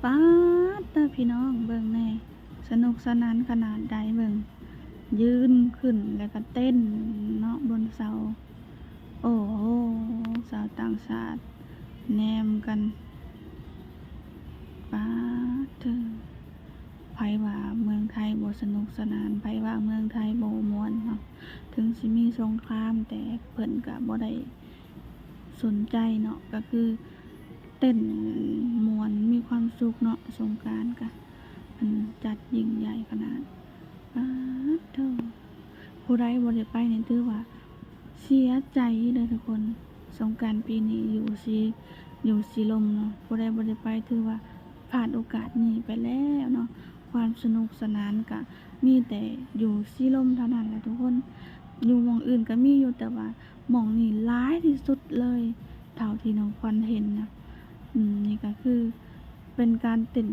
ປາດເດີ ພີ່ນ້ອງເບິ່ງແນ່ ສະໜຸກສະໜານຂະໜາດໃດເບິ່ງ ຢືນຂຶ້ນແລ້ວກໍເຕັ້ນເນາະ ບົນເສົາ ໂອ້ໂຫ ຊາວຕ່າງຊາດແນມກັນ ປາດເດີ ໃຜວ່າເມືອງໄທບໍ່ສະໜຸກສະໜານ ໃຜວ່າເມືອງໄທບໍ່ມ່ວນເນາະ ເຖິງຊິມີສົງຄາມ ແຕ່ເພິ່ນກໍບໍ່ໄດ້ສົນໃຈເນາະ ກໍຄື ເຕັ້ນມ່ວນມີຄວາມສຸກເນາະ ສົງການກະ ອັນ ຈັດຍິ່ງໃຫຍ່ຂະໜາດ ປາດໂທ້ ຜູ້ໃດບໍ່ໄດ້ໄປນີ້ຖືວ່າເສຍໃຈເດີທຸກຄົນ ສົງການປີນີ້ຢູ່ສີ ຢູ່ສີລົມເນາະ ຜູ້ໃດບໍ່ໄດ້ໄປຖືວ່າພາດໂອກາດນີ້ໄປແລ້ວເນາະ ຄວາມສະໜຸກສະໜານກະມີແຕ່ຢູ່ສີລົມເທົ່ານັ້ນແຫຼະທຸກຄົນ ຢູ່ໝ່ອງອື່ນກະມີຢູ່ ແຕ່ວ່າ ໝ່ອງນີ້ຫຼາຍທີ່ສຸດເລີຍ ເທົ່າທີ່ນ້ອງຂວັນເຫັນນະ ອືມ ນີ້ກໍຄືເປັນການເຕັ້ນ